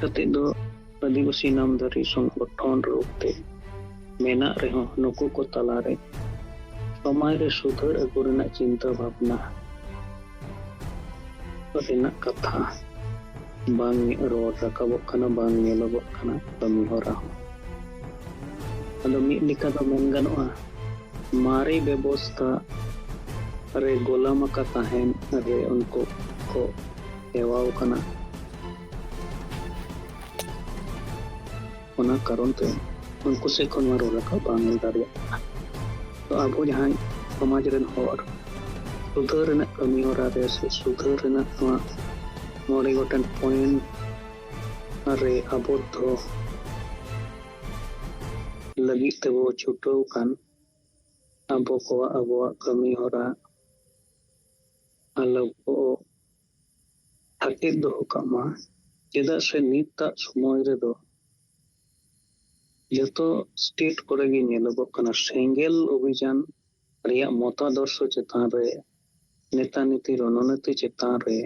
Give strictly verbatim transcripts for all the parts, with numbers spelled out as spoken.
ᱠᱟᱛᱮ ᱫᱚ ᱟᱹᱫᱤᱵᱟᱹᱥᱤ ᱱᱟᱢᱫᱷᱟᱨᱤ ᱥᱚᱝᱜᱚᱴᱷᱚᱱ ᱨᱩᱯ ᱛᱮ ᱢᱮᱱᱟᱜ ᱨᱮᱦᱚᱸ, ᱱᱩᱠᱩ ᱠᱚ ᱛᱟᱞᱟᱨᱮ ᱥᱚᱢᱟᱡᱽ ᱨᱮ ᱥᱩᱫᱷᱟᱹᱨ ᱟᱹᱜᱩ ᱨᱮᱱᱟᱜ ᱪᱤᱱᱛᱟᱹ ᱵᱷᱟᱵᱽᱱᱟ ᱨᱮᱱᱟᱜ ᱠᱟᱛᱷᱟ ᱵᱟᱝ ᱨᱚᱲ ᱨᱟᱠᱟᱵᱚᱜ ᱠᱟᱱᱟ, ᱵᱟᱝ ᱧᱮᱞᱚᱜᱚᱜ ᱠᱟᱱᱟ ᱠᱟᱹᱢᱤ ᱦᱚᱨᱟ ᱦᱚᱸ᱾ ᱟᱫᱚ ᱢᱤᱫ ᱞᱮᱠᱟ ᱫᱚ ᱢᱮᱱ ᱜᱟᱱᱚᱜᱼᱟ, ᱢᱟᱨᱮ ᱵᱮᱵᱚᱥᱛᱷᱟ ᱨᱮ ᱜᱚᱞᱟᱢ ᱟᱠᱟ ᱛᱟᱦᱮᱱ ᱨᱮ ᱩᱱᱠᱩ ᱠᱚ ᱦᱮᱣᱟᱣ ᱠᱟᱱᱟ᱾ ᱚᱱᱟ ᱠᱟᱨᱚᱱ ᱛᱮ ᱩᱱᱠᱩ ᱥᱮᱫ ᱠᱷᱚᱱ ᱱᱚᱣᱟ ᱨᱚᱲ ᱨᱟᱠᱟᱵ ᱵᱟᱝ ᱦᱩᱭ ᱫᱟᱲᱮᱭᱟᱜ ᱠᱟᱱᱟ᱾ ᱛᱚ ᱟᱵᱚ ᱡᱟᱦᱟᱸᱭ ᱥᱚᱢᱟᱡᱽ ᱨᱮᱱ ᱦᱚᱲ ᱥᱩᱫᱷᱟᱹᱨ ᱨᱮᱱᱟᱜ ᱠᱟᱹᱢᱤ ᱦᱚᱨᱟ ᱨᱮ ᱥᱮ ᱥᱩᱫᱷᱟᱹᱨ ᱨᱮᱱᱟᱜ ᱱᱚᱣᱟ ᱢᱚᱬᱮ ᱜᱚᱴᱮᱱ ᱯᱚᱭᱮᱱᱴ ᱨᱮ ᱟᱵᱚᱫᱽᱫᱷᱚ ᱞᱟᱹᱜᱤᱫ ᱛᱮᱵᱚ ᱪᱷᱩᱴᱟᱹᱣ ᱠᱟᱱ, ᱟᱵᱚ ᱠᱚᱣᱟᱜ ᱟᱵᱚᱣᱟᱜ ᱠᱟᱹᱢᱤ ᱦᱚᱨᱟ ᱟᱞᱚ ᱵᱚ ᱦᱟᱹᱯᱤᱫ ᱫᱚᱦᱚ ᱠᱟᱜ ᱢᱟ᱾ ᱪᱮᱫᱟᱜ ᱥᱮ ᱱᱤᱛᱟᱜ ᱥᱚᱢᱚᱭ ᱨᱮᱫᱚ ᱡᱚᱛᱚ ᱥᱴᱮᱴ ᱠᱚᱨᱮ ᱜᱮ ᱧᱮᱞᱚᱜᱚᱜ ᱠᱟᱱᱟ, ᱥᱮᱸᱜᱮᱞ ᱚᱵᱷᱤᱡᱟᱱ ᱨᱮᱭᱟᱜ ᱢᱚᱛᱟᱫᱚᱨᱥᱚ ᱪᱮᱛᱟᱱ ᱨᱮ, ᱱᱮᱛᱟ ᱱᱤᱛᱤ ᱨᱚᱱᱚᱱᱤᱛᱤ ᱪᱮᱛᱟᱱ ᱨᱮ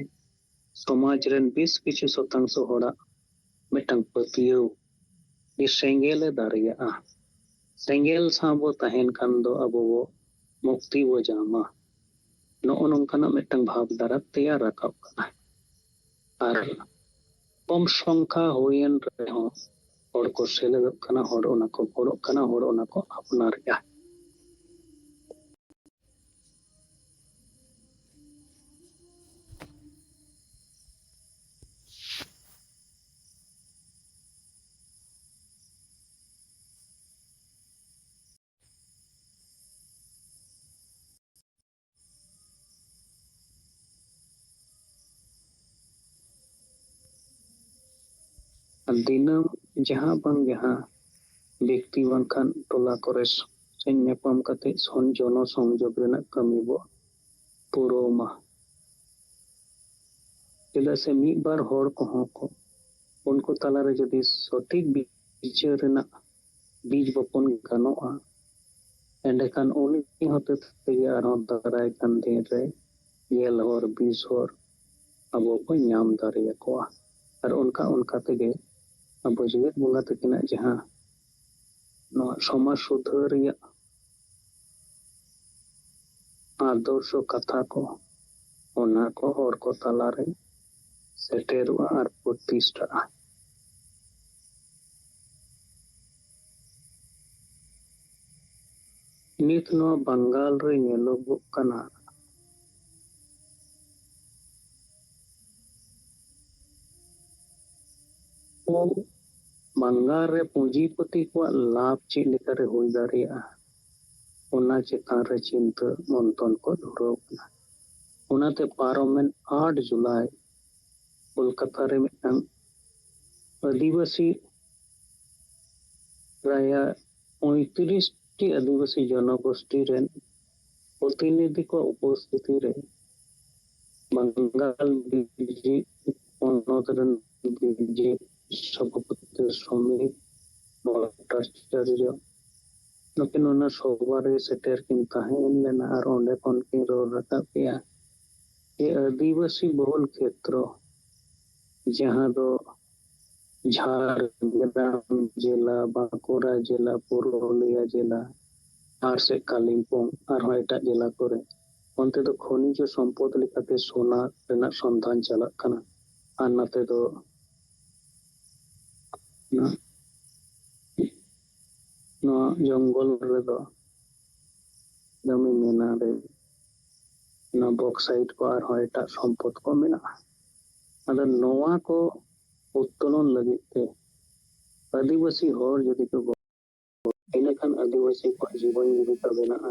ᱥᱚᱢᱟᱡᱽ ᱨᱮᱱ ᱵᱮᱥ ᱠᱤᱪᱷᱩ ᱥᱚᱛᱟᱝᱥᱚ ᱦᱚᱲᱟᱜ ᱢᱤᱫᱴᱟᱝ ᱯᱟᱹᱛᱭᱟᱹᱣ ᱡᱮ ᱥᱮᱸᱜᱮᱞ ᱮ ᱫᱟᱨᱮᱭᱟᱜᱼᱟ, ᱥᱮᱸᱜᱮᱞ ᱥᱟᱶ ᱵᱚ ᱛᱟᱦᱮᱱ ᱠᱷᱟᱱ ᱫᱚ ᱟᱵᱚ ᱵᱚ ᱢᱩᱠᱛᱤ ᱵᱚ ᱧᱟᱢᱟ᱾ ᱱᱚᱜᱼᱚ ᱱᱚᱝᱠᱟᱱᱟᱜ ᱢᱤᱫᱴᱟᱝ ᱵᱷᱟᱵᱽ ᱫᱷᱟᱨᱟ ᱛᱮᱭᱟᱨ ᱨᱟᱠᱟᱵ ᱠᱟᱱᱟ᱾ ᱟᱨ ᱠᱚᱢ ᱥᱚᱝᱠᱷᱟ ᱦᱩᱭᱮᱱ ᱨᱮᱦᱚᱸ ᱦᱚᱲ ᱠᱚ ᱥᱮᱞᱮᱫᱚᱜ ᱠᱟᱱᱟ, ᱦᱚᱲ ᱚᱱᱟ ᱠᱚ ᱵᱚᱞᱚᱜ ᱠᱟᱱᱟ, ᱦᱚᱲ ᱚᱱᱟ ᱠᱚ ᱟᱯᱱᱟᱨᱮᱜᱼᱟ᱾ ᱟᱨ ᱫᱤᱱᱟᱹᱢ ᱡᱟᱦᱟᱸ ᱵᱟᱝ ᱡᱟᱦᱟᱸ ᱵᱮᱠᱛᱤ ᱵᱟᱝᱠᱷᱟᱱ ᱴᱚᱞᱟ ᱠᱚᱨᱮ ᱥᱮ ᱧᱟᱯᱟᱢ ᱠᱟᱛᱮ ᱥᱚᱱ-, ᱡᱚᱱᱚ ᱥᱚᱝᱡᱳᱜᱽ ᱨᱮᱱᱟᱜ ᱠᱟᱹᱢᱤ ᱵᱚ ᱯᱩᱨᱟᱹᱣ ᱢᱟ᱾ ᱪᱮᱫᱟᱜ ᱥᱮ ᱢᱤᱫ ᱵᱟᱨ ᱦᱚᱲ ᱠᱚᱦᱚᱸ ᱠᱚ, ᱩᱱᱠᱩ ᱛᱟᱞᱟᱨᱮ ᱡᱩᱫᱤ ᱥᱚᱴᱷᱤᱠ ᱵᱤᱪᱟᱹᱨ ᱨᱮᱱᱟᱜ ᱵᱤᱡᱽ ᱵᱚᱯᱚᱱ ᱜᱟᱱᱚᱜᱼᱟ, ᱮᱸᱰᱮᱠᱷᱟᱱ ᱩᱱᱤ ᱦᱚᱛᱮ ᱛᱮᱜᱮ ᱟᱨᱦᱚᱸ ᱫᱟᱨᱟᱭ ᱠᱟᱱ ᱫᱤᱱ ᱨᱮ ᱜᱮᱞ ᱦᱚᱲ, ᱵᱤᱥ ᱦᱚᱲ ᱟᱵᱚ ᱵᱚ ᱧᱟᱢ ᱫᱟᱲᱮᱭᱟᱠᱚᱣᱟ᱾ ᱟᱨ ᱚᱱᱠᱟ ᱚᱱᱠᱟ ᱛᱮᱜᱮ ᱟᱵᱚ ᱡᱮᱜᱮᱛ ᱵᱚᱸᱜᱟ ᱛᱟᱹᱠᱤᱱᱟᱜ ᱡᱟᱦᱟᱸ ᱱᱚᱣᱟ ᱥᱚᱢᱟᱡᱽ ᱥᱩᱫᱷᱟᱹᱨ ᱨᱮᱭᱟᱜ ᱟᱫᱚᱨᱥᱚ ᱠᱟᱛᱷᱟ ᱠᱚ, ᱚᱱᱟ ᱠᱚ ᱦᱚᱲ ᱠᱚ ᱛᱟᱞᱟᱨᱮ ᱥᱮᱴᱮᱨᱚᱜᱼᱟ ᱟᱨ ᱯᱨᱚᱛᱤᱥᱴᱷᱟᱜᱼᱟ᱾ ᱱᱤᱛ ᱱᱚᱣᱟ ᱵᱟᱝᱜᱟᱞ ᱨᱮ ᱧᱮᱞᱚᱜᱚᱜ ᱠᱟᱱᱟ, ᱵᱟᱝᱜᱟᱞ ᱨᱮ ᱯᱩᱸᱡᱤᱯᱚᱛᱤ ᱠᱚᱣᱟᱜ ᱞᱟᱵᱷ ᱪᱮᱫ ᱞᱮᱠᱟᱨᱮ ᱦᱩᱭ ᱫᱟᱲᱮᱭᱟᱜᱼᱟ, ᱚᱱᱟ ᱪᱮᱛᱟᱱ ᱨᱮ ᱪᱤᱱᱛᱟᱹ ᱢᱚᱱᱛᱷᱚᱱ ᱠᱚ ᱫᱷᱩᱨᱟᱹᱣ ᱠᱟᱱᱟ᱾ ᱚᱱᱟᱛᱮ ᱯᱟᱨᱚᱢᱮᱱ ᱟᱴ ᱡᱩᱞᱟᱭ ᱠᱳᱞᱠᱟᱛᱟ ᱨᱮ ᱢᱤᱫᱴᱟᱝ ᱟᱹᱫᱤᱵᱟᱹᱥᱤ ᱯᱨᱟᱭ ᱯᱚᱸᱭᱛᱨᱤᱥ ᱴᱤ ᱟᱹᱫᱤᱵᱟᱹᱥᱤ ᱡᱚᱱᱚᱜᱳᱥᱴᱤ ᱨᱮᱱ ᱯᱨᱚᱛᱤᱱᱤᱫᱷᱤ ᱠᱚ ᱩᱯᱚᱥᱛᱷᱤᱛᱤ ᱨᱮ ᱵᱟᱝᱜᱟᱞ ᱵᱤᱡᱤ ᱯᱚᱱᱚᱛ ᱨᱮᱱ ᱵᱤᱡᱤ ᱥᱚᱵᱷᱟᱯᱚᱛᱤ ᱥᱚᱢᱤᱨ ᱵᱷᱚᱴᱴᱟᱪᱟᱨᱡᱚ ᱱᱩᱠᱤᱱ ᱚᱱᱟ ᱥᱚᱵᱷᱟ ᱨᱮ ᱥᱮᱴᱮᱨ ᱠᱤᱱ ᱛᱟᱦᱮᱸ ᱞᱮᱱᱟ ᱟᱨ ᱚᱸᱰᱮ ᱠᱷᱚᱱ ᱠᱤᱱ ᱨᱚᱲ ᱨᱟᱠᱟᱵ ᱠᱮᱜᱼᱟ ᱡᱮ ᱟᱹᱫᱤᱵᱟᱹᱥᱤ ᱵᱚᱦᱩᱞ ᱠᱷᱮᱛᱨᱚ, ᱡᱟᱦᱟᱸ ᱫᱚ ᱡᱷᱟᱲᱜᱨᱟᱢ ᱡᱮᱞᱟ, ᱵᱟᱸᱠᱩᱲᱟ ᱡᱮᱞᱟ, ᱯᱩᱨᱩᱞᱤᱭᱟ ᱡᱮᱞᱟ, ᱟᱨ ᱥᱮ ᱠᱟᱞᱤᱢᱯᱚᱝ, ᱟᱨᱦᱚᱸ ᱮᱴᱟᱜ ᱡᱮᱞᱟ ᱠᱚᱨᱮ, ᱚᱱᱛᱮ ᱫᱚ ᱠᱷᱚᱱᱤᱡᱽ ᱥᱚᱢᱯᱚᱫ ᱞᱮᱠᱟᱛᱮ ᱥᱳᱱᱟ ᱨᱮᱱᱟᱜ ᱥᱚᱱᱫᱷᱟᱱ ᱪᱟᱞᱟᱜ ᱠᱟᱱᱟ᱾ ᱟᱨ ᱱᱚᱛᱮ ᱫᱚ ᱱᱚᱣᱟ ᱡᱚᱝᱜᱚᱞ ᱨᱮᱫᱚ ᱫᱚᱢᱮ ᱢᱮᱱᱟᱜ ᱨᱮ ᱱᱚᱣᱟ ᱵᱚᱠᱥᱟᱭᱤᱴ ᱠᱚ ᱟᱨᱦᱚᱸ ᱮᱴᱟᱜ ᱥᱚᱢᱯᱚᱫ ᱠᱚ ᱢᱮᱱᱟᱜᱼᱟ᱾ ᱟᱫᱚ ᱱᱚᱣᱟ ᱠᱚ ᱩᱛᱛᱳᱞᱚᱱ ᱞᱟᱹᱜᱤᱫ ᱛᱮ ᱟᱹᱫᱤᱵᱟᱹᱥᱤ ᱦᱚᱲ ᱡᱩᱫᱤ ᱠᱚ ᱜᱚ-, ᱤᱱᱟᱹᱠᱷᱟᱱ ᱟᱹᱫᱤᱵᱟᱹᱥᱤ ᱠᱚᱣᱟᱜ ᱡᱤᱵᱚᱱ ᱡᱤᱵᱤᱠᱟ ᱵᱮᱱᱟᱜᱼᱟ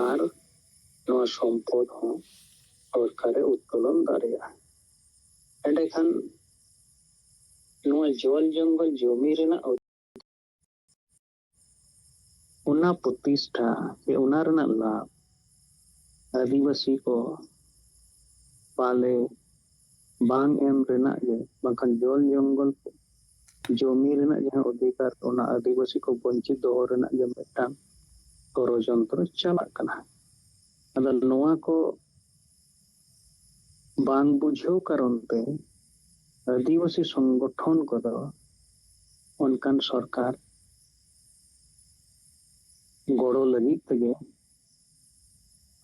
ᱟᱨ ᱱᱚᱣᱟ ᱥᱚᱢᱯᱚᱫ ᱦᱚᱸ ᱥᱚᱨᱠᱟᱨᱮ ᱩᱛᱛᱳᱞᱚᱱ ᱫᱟᱲᱮᱭᱟᱜᱼᱟ᱾ ᱮᱸᱰᱮᱠᱷᱟᱱ ᱱᱚᱣᱟ ᱡᱚᱞ ᱡᱚᱝᱜᱚᱞ ᱡᱚᱢᱤ ᱨᱮᱱᱟᱜ ᱚᱱᱟ ᱯᱨᱚᱛᱤᱥᱴᱷᱟ ᱥᱮ ᱚᱱᱟ ᱨᱮᱱᱟᱜ ᱞᱟᱵᱷ ᱟᱹᱫᱤᱵᱟᱹᱥᱤ ᱠᱚ ᱯᱟᱞᱮ ᱵᱟᱝ ᱮᱢ ᱨᱮᱱᱟᱜ ᱜᱮ, ᱵᱟᱝᱠᱷᱟᱱ ᱡᱚᱞ ᱡᱚᱝᱜᱚᱞ ᱡᱚᱢᱤ ᱨᱮᱱᱟᱜ ᱡᱟᱦᱟᱸ ᱚᱫᱷᱤᱠᱟᱨ, ᱚᱱᱟ ᱟᱹᱫᱤᱵᱟᱹᱥᱤ ᱠᱚ ᱵᱚᱧᱪᱤᱛ ᱫᱚᱦᱚ ᱨᱮᱱᱟᱜ ᱜᱮ ᱢᱤᱫᱴᱟᱝ ᱥᱚᱲᱚᱡᱚᱱᱛᱨᱚ ᱪᱟᱞᱟᱜ ᱠᱟᱱᱟ᱾ ᱟᱫᱚ ᱱᱚᱣᱟ ᱠᱚ ᱵᱟᱝ ᱵᱩᱡᱷᱟᱹᱣ ᱠᱟᱨᱚᱱ ᱛᱮ ᱟᱹᱫᱤᱵᱟᱹᱥᱤ ᱥᱚᱝᱜᱚᱴᱷᱚᱱ ᱠᱚᱫᱚ ᱚᱱᱠᱟᱱ ᱥᱚᱨᱠᱟᱨ ᱜᱚᱲᱚ ᱞᱟᱹᱜᱤᱫ ᱛᱮᱜᱮ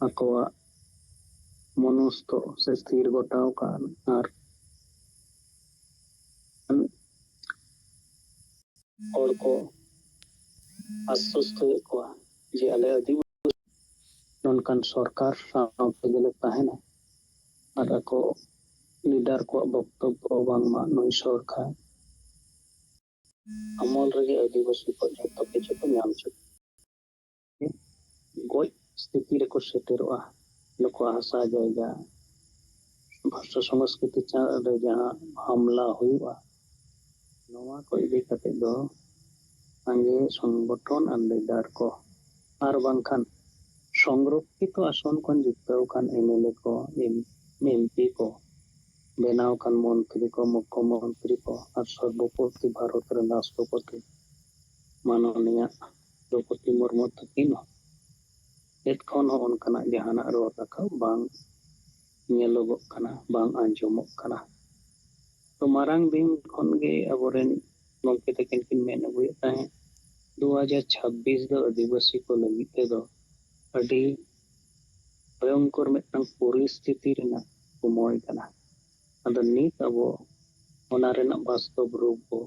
ᱟᱠᱚᱣᱟᱜ ᱢᱚᱱᱚᱥᱛᱚ ᱥᱮ ᱛᱷᱤᱨ ᱜᱚᱴᱟᱣ ᱟᱠᱟᱫ ᱟᱨ ᱦᱚᱲ ᱠᱚ ᱟᱥᱥᱚᱥᱛᱚᱭᱮᱫ ᱠᱚᱣᱟ ᱡᱮ ᱟᱞᱮ ᱟᱹᱫᱤᱵᱟᱹᱥᱤ ᱱᱚᱝᱠᱟᱱ ᱥᱚᱨᱠᱟᱨ ᱥᱟᱶ ᱛᱮᱜᱮᱞᱮ ᱛᱟᱦᱮᱱᱟ᱾ ᱟᱨ ᱟᱠᱚ ᱞᱤᱰᱟᱨ ᱠᱚᱣᱟᱜ ᱵᱚᱠᱛᱚᱵᱵᱚ ᱵᱟᱝᱢᱟ ᱱᱩᱭ ᱥᱚᱨᱠᱟᱨ ᱟᱢᱚᱞ ᱨᱮᱜᱮ ᱟᱹᱫᱤᱵᱟᱹᱥᱤ ᱠᱚ ᱡᱷᱚᱛᱚ ᱠᱤᱪᱷᱩ ᱠᱚ ᱧᱟᱢ ᱪᱟᱵᱟ, ᱜᱚᱡ ᱥᱛᱷᱤᱛᱤ ᱨᱮᱠᱚ ᱥᱮᱴᱮᱨᱚᱜᱼᱟ᱾ ᱱᱩᱠᱩᱣᱟᱜ ᱦᱟᱥᱟ ᱡᱟᱭᱜᱟ, ᱵᱷᱟᱥᱟ ᱥᱚᱝᱥᱠᱨᱤᱛᱤ ᱪᱮᱛᱟᱱ ᱨᱮ ᱡᱟᱦᱟᱸ ᱦᱟᱢᱞᱟ ᱦᱩᱭᱩᱜᱼᱟ, ᱱᱚᱣᱟ ᱠᱚ ᱤᱫᱤ ᱠᱟᱛᱮ ᱫᱚ ᱥᱟᱸᱜᱮ ᱥᱚᱝᱜᱚᱴᱷᱚᱱ ᱟᱨ ᱞᱤᱰᱟᱨ ᱠᱚ ᱟᱨ ᱵᱟᱝᱠᱷᱟᱱ ᱥᱚᱝᱨᱚᱠᱠᱷᱤᱛᱚ ᱟᱥᱚᱱ ᱠᱷᱚᱱ ᱡᱤᱛᱠᱟᱹᱣ ᱟᱠᱟᱱ ᱮᱢᱮᱞᱮ ᱠᱚ, ᱮᱢ-, ᱮᱢᱯᱤ ᱠᱚ, ᱵᱮᱱᱟᱣ ᱟᱠᱟᱱ ᱢᱚᱱᱛᱨᱤ ᱠᱚ, ᱢᱩᱠᱠᱷᱚᱢᱚᱱᱛᱨᱤ ᱠᱚ ᱟᱨ ᱥᱚᱨᱵᱚᱯᱚᱨᱛᱤ ᱵᱷᱟᱨᱚᱛ ᱨᱮᱱ ᱨᱟᱥᱴᱨᱚᱯᱚᱛᱤ ᱢᱟᱱᱚᱱᱤᱭᱟ ᱫᱨᱚᱯᱚᱫᱤ ᱢᱩᱨᱢᱩ ᱛᱟᱹᱠᱤᱱ ᱦᱚᱸ ᱪᱮᱫ ᱠᱷᱚᱱ ᱦᱚᱸ ᱚᱱᱠᱟᱱᱟᱜ ᱡᱟᱦᱟᱱᱟᱜ ᱨᱚᱲ ᱨᱟᱠᱟᱵ ᱵᱟᱝ ᱧᱮᱞᱚᱜᱚᱜ ᱠᱟᱱᱟ, ᱵᱟᱝ ᱟᱸᱡᱚᱢᱚᱜ ᱠᱟᱱᱟ᱾ ᱛᱚ ᱢᱟᱨᱟᱝ ᱫᱤᱱ ᱠᱷᱚᱱ ᱜᱮ ᱟᱵᱚᱨᱮᱱ ᱜᱚᱢᱠᱮ ᱛᱟᱹᱠᱤᱱ ᱠᱤᱱ ᱢᱮᱱ ᱟᱹᱜᱩᱭᱮᱫ ᱛᱟᱦᱮᱸᱫ, ᱫᱩ ᱦᱟᱡᱟᱨ ᱪᱷᱟᱵᱵᱤᱥ ᱫᱚ ᱟᱹᱫᱤᱵᱟᱹᱥᱤ ᱠᱚ ᱞᱟᱹᱜᱤᱫ ᱛᱮᱫᱚ ᱟᱹᱰᱤ ᱵᱷᱚᱭᱚᱝᱠᱚᱨ ᱢᱤᱫᱴᱟᱝ ᱯᱚᱨᱤᱥᱛᱷᱤᱛᱤ ᱨᱮᱱᱟᱜ ᱥᱚᱢᱚᱭ ᱠᱟᱱᱟ᱾ ᱟᱫᱚ ᱱᱤᱛ ᱟᱵᱚ ᱚᱱᱟ ᱨᱮᱱᱟᱜ ᱵᱟᱥᱛᱚᱵ ᱨᱩᱯ ᱵᱚ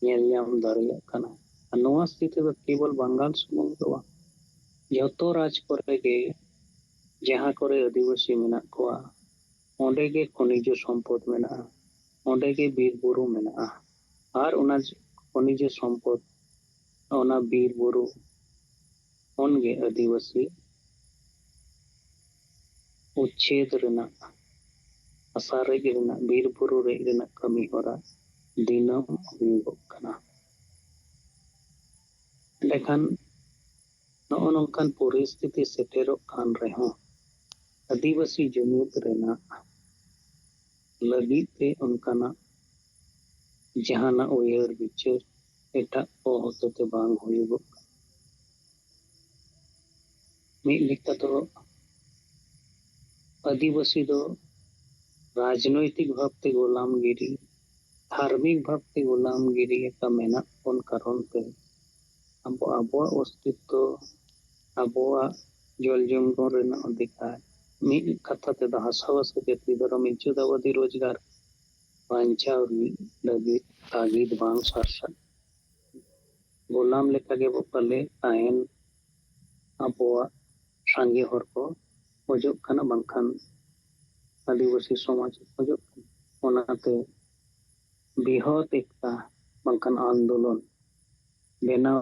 ᱧᱮᱞ ᱧᱟᱢ ᱫᱟᱲᱮᱭᱟᱜ ᱠᱟᱱᱟ᱾ ᱟᱨ ᱱᱚᱣᱟ ᱥᱛᱷᱤᱛᱤ ᱫᱚ ᱠᱮᱵᱚᱞ ᱵᱟᱝᱜᱟᱞ ᱥᱩᱢᱩᱝ ᱫᱚ ᱵᱟᱝ, ᱡᱚᱛᱚ ᱨᱟᱡᱽ ᱠᱚᱨᱮ ᱜᱮ ᱡᱟᱦᱟᱸ ᱠᱚᱨᱮ ᱟᱹᱫᱤᱵᱟᱹᱥᱤ ᱢᱮᱱᱟᱜ ᱠᱚᱣᱟ, ᱚᱸᱰᱮ ᱜᱮ ᱠᱷᱚᱱᱤᱡᱚ ᱥᱚᱢᱯᱚᱫ ᱢᱮᱱᱟᱜᱼᱟ, ᱚᱸᱰᱮ ᱜᱮ ᱵᱤᱨ ᱵᱩᱨᱩ ᱢᱮᱱᱟᱜᱼᱟ᱾ ᱟᱨ ᱚᱱᱟ ᱠᱷᱚᱱᱤᱡᱚ ᱥᱚᱢᱯᱚᱫ, ᱚᱱᱟ ᱵᱤᱨ ᱵᱩᱨᱩ ᱠᱷᱚᱱ ᱜᱮ ᱟᱹᱫᱤᱵᱟᱹᱥᱤ ᱩᱪᱪᱷᱮᱫ ᱨᱮᱱᱟᱜ, ᱦᱟᱥᱟ ᱨᱮᱡ ᱨᱮᱱᱟᱜ, ᱵᱤᱨ ᱵᱩᱨᱩ ᱨᱮᱡ ᱨᱮᱱᱟᱜ ᱠᱟᱹᱢᱤ ᱦᱚᱨᱟ ᱫᱤᱱᱟᱹᱢ ᱦᱩᱭᱩᱜᱚᱜ ᱠᱟᱱᱟ᱾ ᱮᱸᱰᱮᱠᱷᱟᱱ ᱱᱚᱜᱼᱚ ᱱᱚᱝᱠᱟᱱ ᱯᱚᱨᱤᱥᱛᱷᱤᱛᱤ ᱥᱮᱴᱮᱨᱚᱜ ᱠᱟᱱ ᱨᱮᱦᱚᱸ ᱟᱹᱫᱤᱵᱟᱹᱥᱤ ᱡᱩᱢᱤᱫ ᱨᱮᱱᱟᱜ ᱞᱟᱹᱜᱤᱫ ᱛᱮ ᱚᱱᱠᱟᱱᱟᱜ ᱡᱟᱦᱟᱱᱟᱜ ᱩᱭᱦᱟᱹᱨ ᱵᱤᱪᱟᱹᱨ ᱮᱴᱟᱜ ᱠᱚ ᱦᱚᱛᱮᱛᱮ ᱵᱟᱝ ᱦᱩᱭᱩᱜᱚᱜ ᱠᱟᱱᱟ᱾ ᱢᱤᱫ ᱞᱮᱠᱟ ᱫᱚ ᱟᱹᱫᱤᱵᱟᱹᱥᱤ ᱫᱚ ᱨᱟᱡᱽᱱᱳᱭᱛᱤᱠ ᱵᱷᱟᱵᱽᱛᱮ ᱜᱳᱞᱟᱢᱜᱤᱨᱤ ᱫᱷᱟᱨᱢᱤᱠ ᱵᱷᱟᱵᱽᱛᱮ ᱜᱩᱞᱟᱢᱜᱤᱨᱤ ᱟᱠᱟ ᱢᱮᱱᱟᱜ ᱵᱚᱱ ᱠᱟᱨᱚᱱ ᱛᱮ ᱟᱵᱚ ᱟᱵᱚᱣᱟᱜ ᱚᱥᱛᱤᱛᱛᱚ, ᱟᱵᱚᱣᱟᱜ ᱡᱚᱞ ᱡᱚᱝᱜᱚᱞ ᱨᱮᱱᱟᱜ ᱚᱫᱷᱤᱠᱟᱨ, ᱢᱤᱫ ᱠᱟᱛᱷᱟ ᱛᱮᱫᱚ ᱦᱟᱥᱟᱵᱷᱟᱥᱟ, ᱡᱟᱹᱛᱤ ᱫᱷᱚᱨᱚᱢ, ᱤᱡᱽᱡᱚᱛ ᱟᱵᱟᱫᱤ ᱨᱳᱡᱽᱜᱟᱨ ᱵᱟᱧᱪᱟᱣ ᱞᱟᱹᱜᱤᱫ ᱛᱟᱜᱤᱫ ᱵᱟᱝ ᱥᱟᱨᱥᱟᱜ᱾ ᱜᱳᱞᱟᱢ ᱞᱮᱠᱟ ᱜᱮᱵᱚ ᱯᱟᱞᱮ ᱛᱟᱦᱮᱱ ᱟᱵᱚᱣᱟᱜ ᱥᱟᱸᱜᱮ ᱦᱚᱲ ᱠᱚ ᱠᱷᱚᱡᱚᱜ ᱠᱟᱱᱟ, ᱵᱟᱝᱠᱷᱟᱱ ᱟᱹᱫᱤᱵᱟᱹᱥᱤ ᱥᱚᱢᱟᱡᱽ ᱠᱚ ᱠᱷᱚᱡᱚᱜ ᱠᱟᱱᱟ᱾ ᱚᱱᱟᱛᱮ ᱵᱤᱦᱚᱛ ᱮᱠᱛᱟ ᱵᱟᱝᱠᱷᱟᱱ ᱟᱱᱫᱳᱞᱚᱱ ᱵᱮᱱᱟᱣ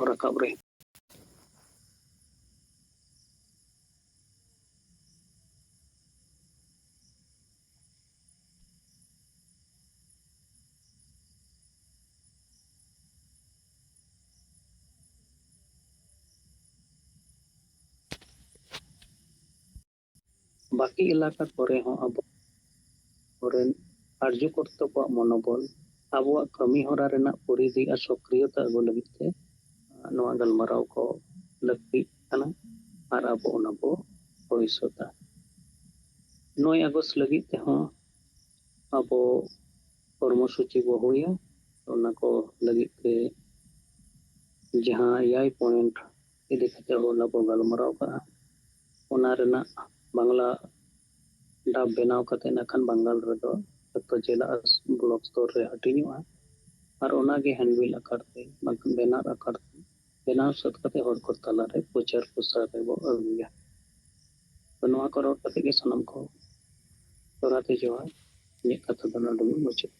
ᱨᱟᱠᱟᱵ ᱨᱮ᱾ ᱵᱟᱹᱠᱤ ᱮᱞᱟᱠᱟ ᱠᱚᱨᱮ ᱦᱚᱸ ᱟᱵᱚ ᱠᱚᱨᱮᱱ ᱟᱨᱡᱚᱠᱚᱨᱛᱟ ᱠᱚᱣᱟᱜ ᱢᱚᱱᱳᱵᱚᱞ, ᱟᱵᱚᱣᱟᱜ ᱠᱟᱹᱢᱤ ᱦᱚᱨᱟ ᱨᱮᱱᱟᱜ ᱯᱚᱨᱤᱫᱷᱤ ᱟᱨ ᱥᱚᱠᱨᱤᱭᱚᱛᱟ ᱟᱹᱜᱩ ᱞᱟᱹᱜᱤᱫ ᱛᱮ ᱱᱚᱣᱟ ᱜᱟᱞᱢᱟᱨᱟᱣ ᱠᱚ ᱞᱟᱹᱠᱛᱤᱜ ᱠᱟᱱᱟ ᱟᱨ ᱟᱵᱚ ᱚᱱᱟ ᱵᱚ ᱵᱷᱚᱵᱤᱥᱥᱚᱛᱟ᱾ ᱱᱚᱭ ᱟᱜᱚᱥᱴ ᱞᱟᱹᱜᱤᱫ ᱛᱮᱦᱚᱸ ᱟᱵᱚ ᱠᱚᱨᱢᱚ ᱥᱩᱪᱤ ᱵᱚ ᱦᱩᱭᱟ᱾ ᱚᱱᱟ ᱠᱚ ᱞᱟᱹᱜᱤᱫ ᱛᱮ ᱡᱟᱦᱟᱸ ᱮᱭᱟᱭ ᱯᱚᱭᱮᱱᱴ ᱤᱫᱤ ᱠᱟᱛᱮ ᱦᱚᱞᱟ ᱵᱚ ᱜᱟᱞᱢᱟᱨᱟᱣ ᱠᱟᱜᱼᱟ, ᱚᱱᱟ ᱨᱮᱱᱟᱜ ᱵᱟᱝᱞᱟ ᱰᱟᱵ ᱵᱮᱱᱟᱣ ᱠᱟᱛᱮ ᱱᱟᱜ ᱠᱷᱟᱱ ᱵᱟᱝᱜᱟᱞ ᱨᱮᱫᱚ ᱡᱚᱛᱚ ᱡᱮᱞᱟ ᱵᱞᱚᱠ ᱥᱛᱚᱨ ᱨᱮ ᱦᱟᱹᱴᱤᱧᱚᱜᱼᱟ᱾ ᱟᱨ ᱚᱱᱟᱜᱮ ᱦᱮᱱᱰᱵᱤᱞ ᱟᱠᱟᱨ ᱛᱮ ᱵᱟᱝᱠᱷᱟᱱ ᱵᱮᱱᱟᱨ ᱟᱠᱟᱨ ᱛᱮ ᱵᱮᱱᱟᱣ ᱥᱟᱹᱛ ᱠᱟᱛᱮ ᱦᱚᱲ ᱠᱚ ᱛᱟᱞᱟᱨᱮ ᱯᱨᱚᱪᱟᱨ ᱯᱨᱚᱥᱟᱨ ᱨᱮᱵᱚ ᱟᱹᱜᱩᱭᱟ᱾ ᱛᱚ, ᱱᱚᱣᱟ ᱠᱚ ᱨᱚᱲ ᱠᱟᱛᱮ ᱜᱮ ᱥᱟᱱᱟᱢ ᱠᱚ ᱫᱚᱦᱲᱟ ᱛᱮ ᱡᱚᱦᱟᱨ᱾ ᱤᱧᱟᱹᱜ ᱠᱟᱛᱷᱟ ᱫᱚ ᱱᱚᱰᱮ ᱜᱮ ᱢᱩᱪᱟᱹᱫ᱾